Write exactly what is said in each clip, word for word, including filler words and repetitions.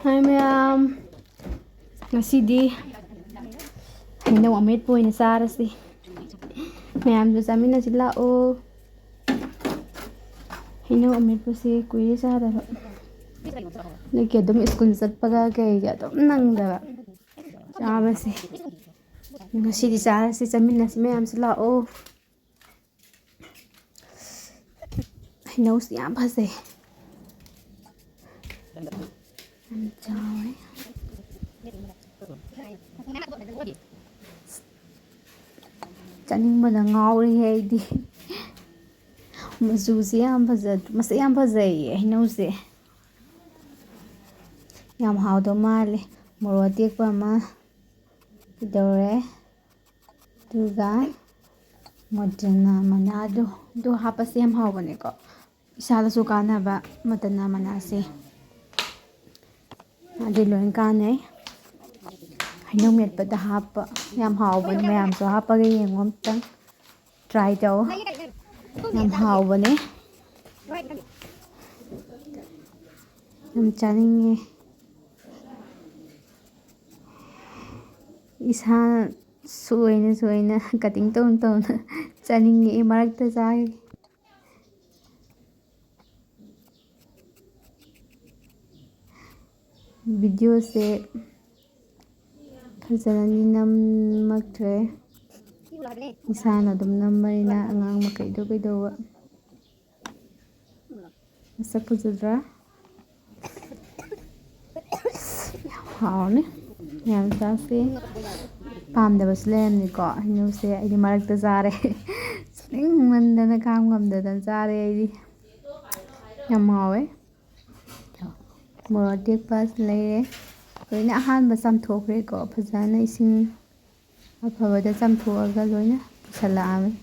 ꯍꯥꯏ ꯃꯌꯥꯝ, ꯉꯁꯤꯗꯤ ꯍꯩꯅꯧ ꯑꯃꯦꯠꯄ ꯑꯣꯏꯅ ꯆꯥꯔꯁꯤ꯫ ꯃꯌꯥꯝꯁꯨ ꯆꯥꯃꯤꯟꯅꯁꯤ ꯂꯥꯛꯑꯣ꯫ ꯍꯩꯅꯧ ꯑꯃꯦꯠꯄꯁꯦ ꯀꯨꯏꯔꯦ ꯆꯥꯗꯕ꯫ ꯅꯪꯒꯤ ꯑꯗꯨꯝ ꯁ꯭ꯀꯨꯜ ꯆꯠꯄꯒ ꯀꯩꯒ ꯑꯗꯨꯝ ꯅꯪꯗꯕ ꯆꯥꯕꯁꯦ꯫ ꯉꯁꯤꯗꯤ ꯆꯥꯔꯁꯤ, ꯆꯥꯃꯤꯟꯅꯁꯤ, ꯃꯌꯥꯝꯁꯨ ꯂꯥꯛꯑꯣ꯫ ꯍꯩꯅꯧꯁꯤ ꯌꯥꯝ ꯐꯖꯩ꯫ ꯌꯥꯝ ꯆꯥꯎꯋꯦ꯫ ꯆꯥꯅꯤꯡꯕꯅ ꯉꯥꯎꯔꯦꯍꯦ ꯑꯩꯗꯤ꯫ ꯃꯆꯨꯁꯦ ꯌꯥꯝ ꯐꯖ-, ꯃꯁꯛ ꯌꯥꯝ ꯐꯖꯩꯌꯦ ꯍꯩꯅꯧꯁꯦ꯫ ꯌꯥꯝ ꯍꯥꯎꯗꯧ ꯃꯥꯜꯂꯦ꯫ ꯃꯣꯔꯣꯛ ꯑꯇꯦꯛꯄ ꯑꯃ ꯀꯩꯗꯧꯔꯦ꯫ ꯑꯗꯨꯒ ꯃꯣꯗꯅꯥ ꯃꯅꯥꯗꯣ, ꯑꯗꯨ ꯍꯥꯞꯄꯁꯦ ꯌꯥꯝ ꯍꯥꯎꯕꯅꯦꯀꯣ꯫ ꯏꯁꯥꯗꯁꯨ ꯀꯥꯟꯅꯕ ꯃꯣꯗꯅꯥ ꯃꯅꯥꯁꯦ꯫ ꯑꯗꯨ ꯂꯣꯏ ꯀꯥꯟꯅꯩ꯫ ꯍꯩꯅꯧ ꯃꯦꯠꯄꯗ ꯍꯥꯞꯄ ꯌꯥꯝ ꯍꯥꯎꯕꯅꯦ꯫ ꯃꯌꯥꯝꯁꯨ ꯍꯥꯞꯄꯒ ꯌꯦꯡꯉꯣ ꯑꯝꯇꯪ꯫ Try ꯇꯧ꯫ ꯌꯥꯝ ꯍꯥꯎꯕꯅꯦ꯫ ꯌꯥꯝ ꯆꯥꯅꯤꯡꯉꯦ꯫ ꯏꯁꯥ ꯁꯣꯏꯅ ꯁꯣꯏꯅ cutting ꯇꯧꯅ ꯇꯧꯅ ꯆꯥꯅꯤꯡꯉꯛꯑꯦ꯫ ꯃꯔꯛꯇ ꯆꯥꯒꯦ꯫ Video ꯁꯦ ꯐꯖꯅꯗꯤ ꯅꯝꯃꯛꯇ꯭ꯔꯦ꯫ ꯏꯁꯥꯅ ꯑꯗꯨꯝ ꯅꯝꯕꯅꯤꯅ ꯑꯉꯥꯡ ꯃꯈꯩꯗꯣ ꯀꯩꯗꯧꯕ꯫ ꯃꯁꯛ ꯐꯖꯗ꯭ꯔꯥ? ꯌꯥꯝ ꯍꯥꯎꯔꯅꯤ꯫ ꯌꯥꯝ ꯆꯥꯁꯤ꯫ ꯄꯥꯝꯗꯕꯁꯨ ꯂꯩꯔꯝꯅꯤꯀꯣ꯫ ꯍꯩꯅꯧꯁꯦ ꯑꯩꯗꯤ ꯃꯔꯛꯇ ꯆꯥꯔꯦ꯫ ꯆꯥꯅꯤꯡꯃꯟꯗꯅ ꯈꯥꯡ ꯉꯝꯗꯗꯅ ꯆꯥꯔꯦ ꯑꯩꯗꯤ꯫ ꯌꯥꯝ ꯍꯥꯎꯋꯦ꯫ ꯃꯣꯔꯣꯛ ꯑꯇꯦꯛꯄ ꯂꯩꯔꯦ꯫ ꯂꯣꯏꯅ ꯑꯍꯥꯟꯕ ꯆꯥꯝꯊꯣꯛꯈ꯭ꯔꯦꯀꯣ꯫ ꯐꯖꯅ ꯏꯁꯤꯡ ꯑꯐꯕꯗ ꯆꯥꯝꯊꯣꯛꯑꯒ ꯂꯣꯏꯅ ꯄꯨꯁꯜꯂꯛꯑꯕꯅꯤ꯫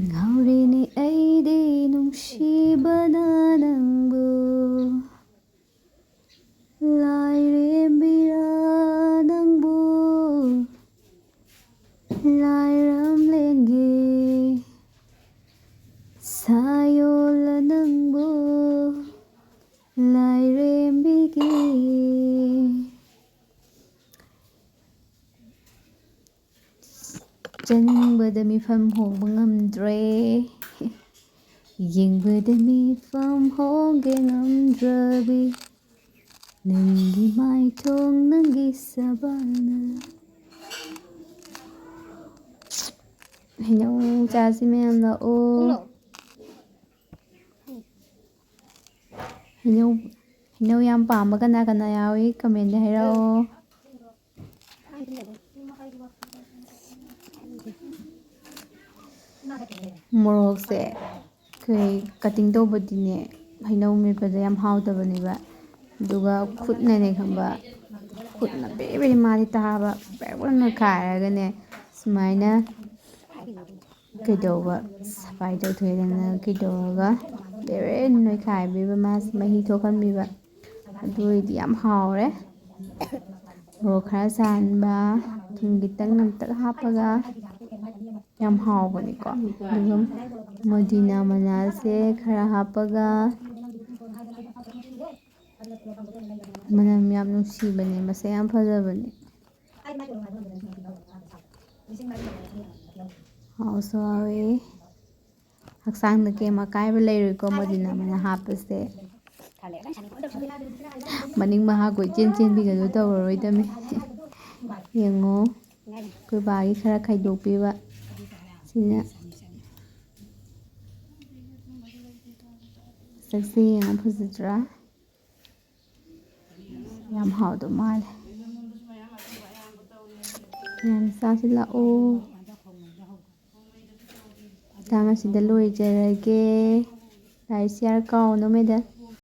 ꯉꯥꯎꯔꯤꯅꯤ ꯑꯩꯗꯤ ꯅꯨꯡꯁꯤꯕꯅ ꯅꯪꯕꯨ꯫ ꯂꯥꯏꯔꯦꯝꯕꯤꯔ ꯅꯪꯕꯨ ꯂꯥꯏꯔꯝꯂꯦꯟꯒꯤ ꯌꯦꯡꯕꯗ ꯃꯤꯐꯝ ꯍꯣꯡꯕ ꯉꯝꯗ꯭ꯔꯦ꯫ ꯌꯦꯡꯕꯗ ꯃꯤꯐꯝ ꯍꯣꯡꯒꯦ ꯉꯝꯗ꯭ꯔꯕꯤ꯫ ꯅꯪꯒꯤ ꯃꯥꯏꯊꯣꯡ ꯅꯪꯒꯤ ꯁꯕꯥꯜꯅ꯫ ꯍꯩꯅꯧ ꯆꯥꯁꯤ ꯃꯌꯥꯝ ꯂꯥꯛꯑꯣ꯫ ꯍꯩꯅꯧ ꯍꯩꯅꯧ ꯌꯥꯝ ꯄꯥꯝꯕ ꯀꯅꯥ ꯀꯅꯥ ꯌꯥꯎꯏ ꯀꯃꯦꯟꯗ ꯍꯥꯏꯔꯛꯑꯣ꯫ ꯃꯣꯔꯣꯛꯁꯦ ꯑꯩꯈꯣꯏ ꯀꯇꯤꯡ ꯇꯧꯕꯗꯤꯅꯦ, ꯍꯩꯅꯧ ꯃꯦꯠꯄꯗ ꯌꯥꯝ ꯍꯥꯎꯇꯕꯅꯦꯕ꯫ ꯑꯗꯨꯒ ꯈꯨꯠꯅꯅꯦ ꯈꯪꯕ, ꯈꯨꯠꯅ ꯕꯦꯔꯤ ꯕꯦꯔꯤ ꯃꯥꯗꯤ ꯇꯥꯕ ꯕꯦꯔꯤ ꯕꯦꯔꯤ ꯅꯣꯏꯈꯥꯏꯔꯒꯅꯦ ꯁꯨꯃꯥꯏꯅ ꯀꯩꯗꯧꯕ, ꯁꯐꯥꯏ ꯇꯧꯊꯣꯛꯑꯦꯗꯅ ꯀꯩꯗꯧꯔꯒ ꯕꯦꯔꯦ ꯅꯣꯏꯈꯥꯏꯕꯤꯕ ꯃꯥꯁꯦ ꯃꯍꯤ ꯊꯣꯛꯍꯟꯕꯤꯕ꯫ ꯑꯗꯨ ꯑꯣꯏꯔꯗꯤ ꯌꯥꯝ ꯍꯥꯎꯔꯦ꯫ ꯃꯣꯔꯣꯛ ꯈꯔ ꯁꯥꯍꯟꯕ, ꯊꯨꯝ ꯈꯤꯇꯪ ꯅꯝꯇꯛ ꯍꯥꯞꯄꯒ ꯌꯥꯝ ꯍꯥꯎꯕꯅꯤꯀꯣ꯫ ꯑꯗꯨꯒ ꯃꯣꯗꯤꯅꯥ ꯃꯅꯥꯁꯦ ꯈꯔ ꯍꯥꯞꯄꯒ, ꯃꯅꯝ ꯌꯥꯝ ꯅꯨꯡꯁꯤꯕꯅꯦ, ꯃꯁꯛ ꯌꯥꯝ ꯐꯖꯕꯅꯦ꯫ ꯍꯥꯎꯁꯨ ꯍꯥꯎꯋꯦ꯫ ꯍꯛꯆꯥꯡꯗ ꯀꯩꯝ ꯑꯀꯥꯏꯕ ꯂꯩꯔꯣꯏꯀꯣ ꯃꯣꯗꯤꯅꯥ ꯃꯅꯥ ꯍꯥꯞꯄꯁꯦ꯫ ꯃꯅꯤꯡ ꯃꯍꯥ ꯀꯣꯏꯆꯦꯟ ꯆꯦꯟꯕꯤꯒꯗꯣ ꯇꯧꯔꯔꯣꯏꯗꯃꯤ꯫ ꯌꯦꯡꯉꯣ, ꯑꯩꯈꯣꯏ ꯕꯥꯒꯤ ꯈꯔ ꯈꯥꯏꯗꯣꯛꯄꯤꯕ꯫ ꯁꯤꯅ ꯆꯥꯛꯁꯦ ꯌꯦꯡꯉꯣ, ꯐꯖꯗ꯭ꯔꯥ? ꯌꯥꯝ ꯍꯥꯎꯗꯧ ꯃꯥꯜꯂꯦ꯫ ꯃꯌꯥꯝ ꯆꯥꯁꯤ ꯂꯥꯛꯑꯣ꯫ ꯃꯇꯥꯡ ꯑꯁꯤꯗ ꯂꯣꯏꯖꯔꯒꯦ꯫ Like, share ꯀꯥꯎꯅꯣ ꯃꯦꯗꯥꯝ꯫